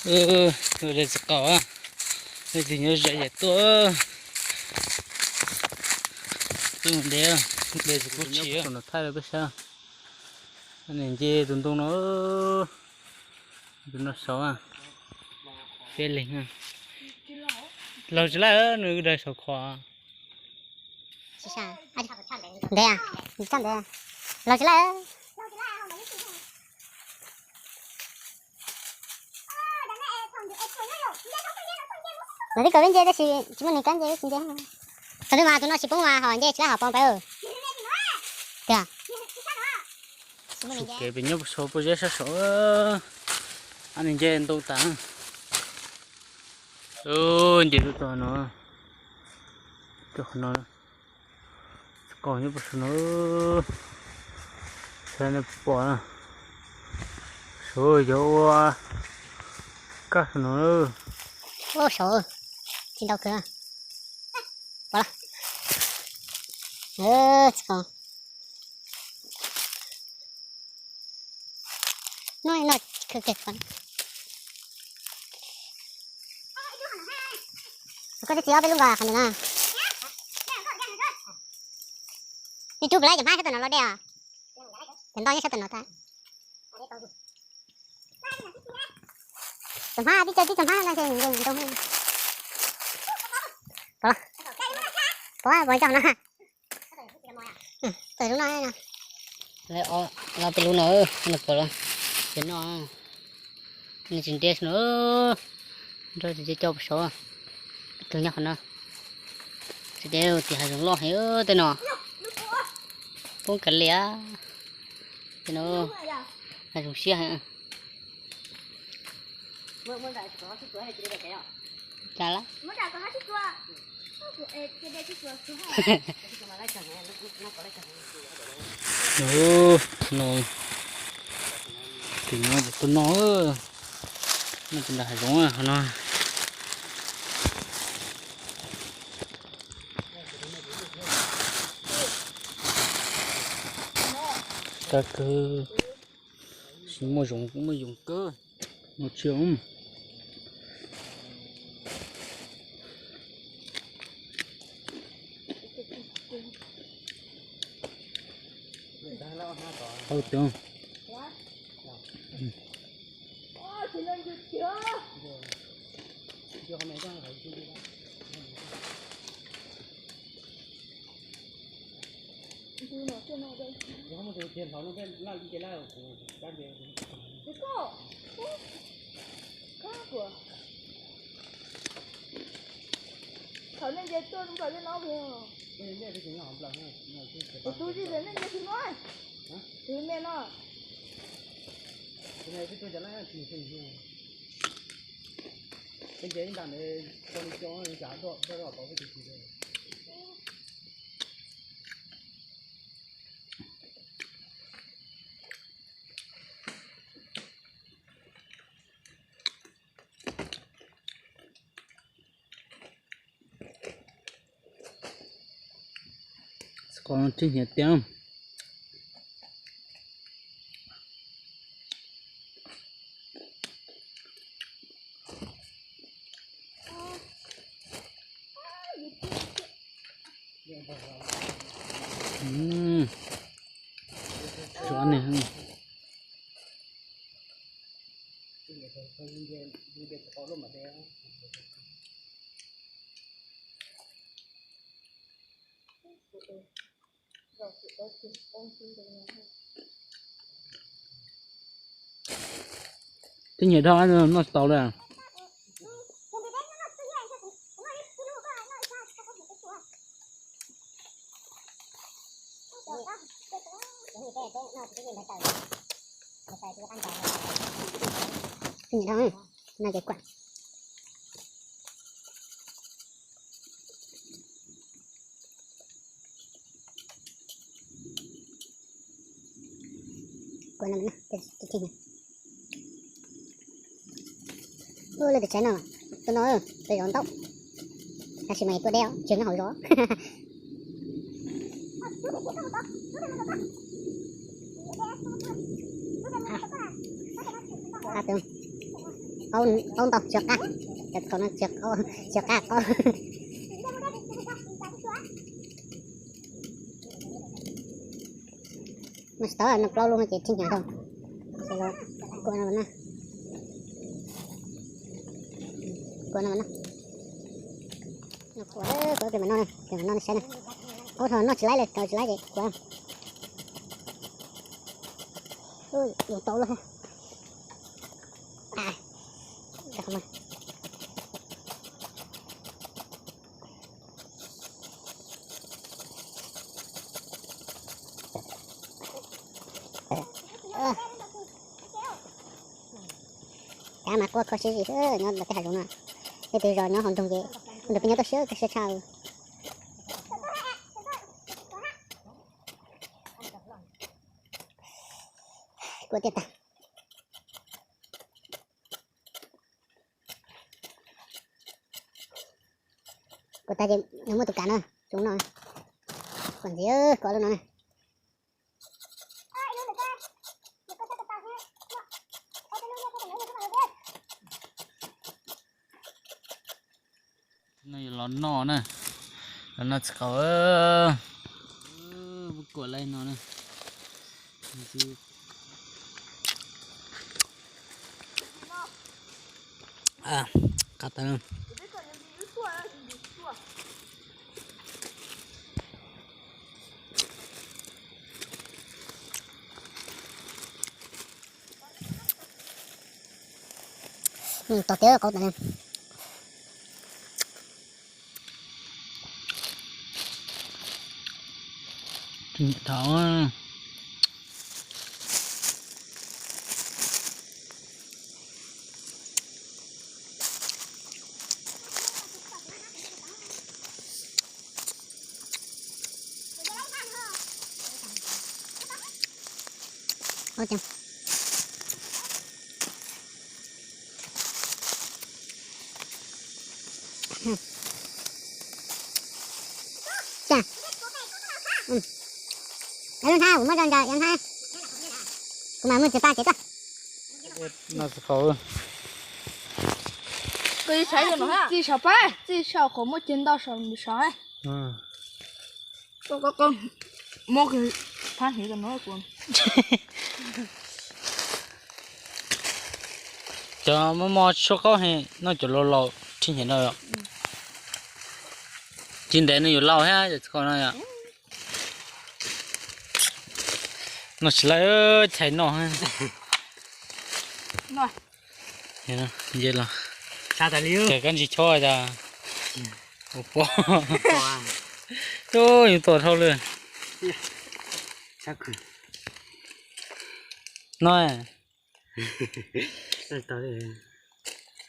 Ua, ua de txiv qaub, leej twg nyob ze ces tuaj. Tuaj mus de, de txiv kub tshis. Thaij rau peb saib, nws nce tus ntoo no, tus no saud, peb leeg. Laug tsis laij, nws daws saum khov. Ntev, ntev, laug tsis laij. Lawv twb kawm peb nce tab sis tsis muaj neeg kam nce, peb tsis nce. Thaum twg mas tus no tsis poob mas ho nce tsis laij ho poob peb. Tiag. Sub kev pem nyob puag saum pob zeb sab saud, ab nws nce ntoo tas. Nce tuaj txog no, tuaj qhov no, txiv qaub nyob puag saum no, saib nej pom na, saud yog ua kaj saum no. Ua saud, tsis ntau kawg. Pom lawm. Txiv qaub. Hnub no kawg kawg. Koj twb txiv ob peb lub nkaus qhov ntawd na. Nws rub pem lawm cov hmab sab tom no los dej os. Cov ntoo nyob sab tom no tas. Cov hmab tib co tib co hmab no ces ntoo. Pom, pom cov no. Tawm lub no. Los peb lub no, no pom los, ces no, nws tsis ntev no, nrog tsis ntev coj puag saud, tus nyob qhov no, tsis ntev tim hav zoov loj heev tej no, poob kav liam, tej no, hav zoov siab heev. Cas lawm. No, tim no ces tuaj noj, noj tim nram hav zoov no. Kab kawg, sis muaj zoov, muaj yoov kawg, no tsis. Hau tiag. Thaum nej nce tuaj nplawm tej no, kuv tus tsis txawm nej nce tsis muaj, tus me no. Qos no tsis nyiam tiag. Tsuav ne. Twb nyiam dhau, noj tsis tau li. Twb nyiam dhau, noj ces kuam. Kuam no, ub, lawv tus tsaib no, tus no, tus zov ntaub, tab sis mas tua deb tseem nyob hauv zos. Qab tus. qaub ntau tsis qab, cov txiv qaub no tsis qab qaub. No tsis tau, no plaub lub no ces tsis hnyav dhau. Ces los kuam no na, kuam no na. No kuam, kuam pem mas no, pem mas no saib na. Qaub dhau noj tsis laib li, rau tsis laib ces kuam. Ua tau lawm. Kav mas quaj kho siab zim xwb nyob ntawm tej hav zoov no. Leej twg zos nyob hauv nroog ces ua nrog peb nyob toj siab kho siab tshaj. Kuam tiaj tag. Kuam tag ces nws muaj tus kav no, tus no. Kuam ntxiv, kuam lub no na. No yuav los noj na, los noj txiv qaub. Kuam laib no na. Qab tas. Tog tiag qaub tas. Thaum Kuv mas muaj tsis paj ces tuaj. Txij saum pab, txij saum qhov muaj ceg ntau saum saud. Muab phab hniav rau no. Cov mob mob tshuaj qaub heev, noj cov laus laus rhij nyiam no yom. Tsis ntev nws yuav laus thiab cov txiv qaub no yom. Noj tsis laib, chais noj. Nce los, kawg kab ntsis chob tas. Ua pob, yus tuaj dhau lawm. No,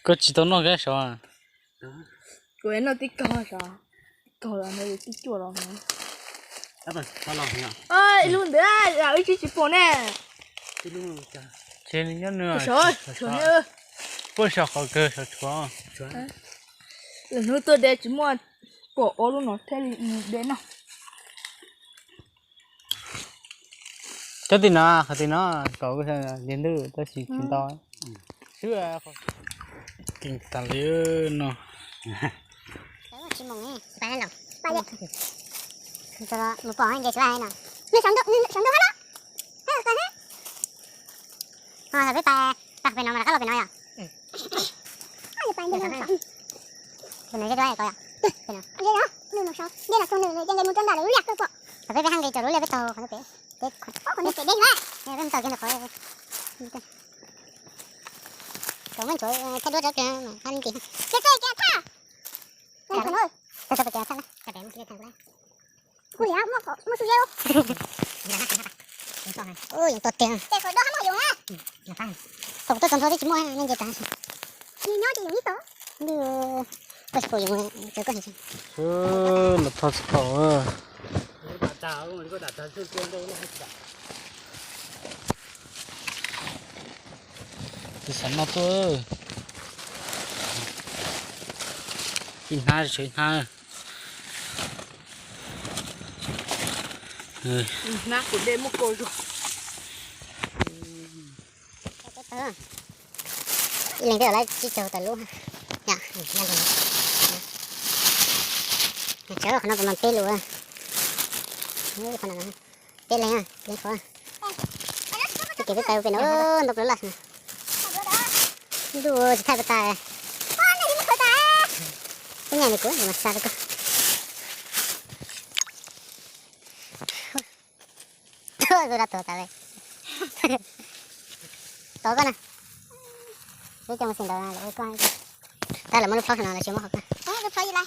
koj tsis tau noj kab sov? Kuv noj tib kaug sov, tib kaug los no tib cuaj los no. Ib lub ntawd wb tsis tsis pom ne. Ces nyob nws puag saum qhov kawg sov tshuav. Lwm hnub tuaj de tsis muaj, pom ob lub no thiaj li de no. Cov tim no, qhov tim no, kaum li ntawd tab sis tsis ntau. Keej tas li no. Mus pom nce tsis laij no. Nws sawv ntuj hab los. Peb pais, peb pais no mas rov qab los pem no yom. Peb peb haj nqis cov lub liaj pem tod, peb mus taug kiag ntawm qhov, kom muab nchuav thaij duab rov kiag mas hab nti. Ua li muaj, muaj xu ze. Ua yeej tuaj tiag. Thaum kuv tuaj txog ntua twb tsis muaj, nej nce tag. Nws nyob ces yoov ib tog. Koj tsis pom yoov, koj heev. Los thov txog thaum. Tus xav noj tuaj. Ib hnab tsis hnab. Hnab kuv de muaj kaus zog. Ib leeg twb los laib tsib caug tawm lub. Tsawv qhov no puas mag peb lus? Peb leeg, leeg qhov. Tib kev peb pais pem no ntau plaws laj. Ntuj tsis thaij puas tas. Koj nyaj li kuv mas xa rau koj. Ua da tuag tas li. Tov koj na. Peb coj mus xim ntawd lawm koj. Tab lawv muab lub plhaub no lawv tsis muab qhov koj. Koj tuaj.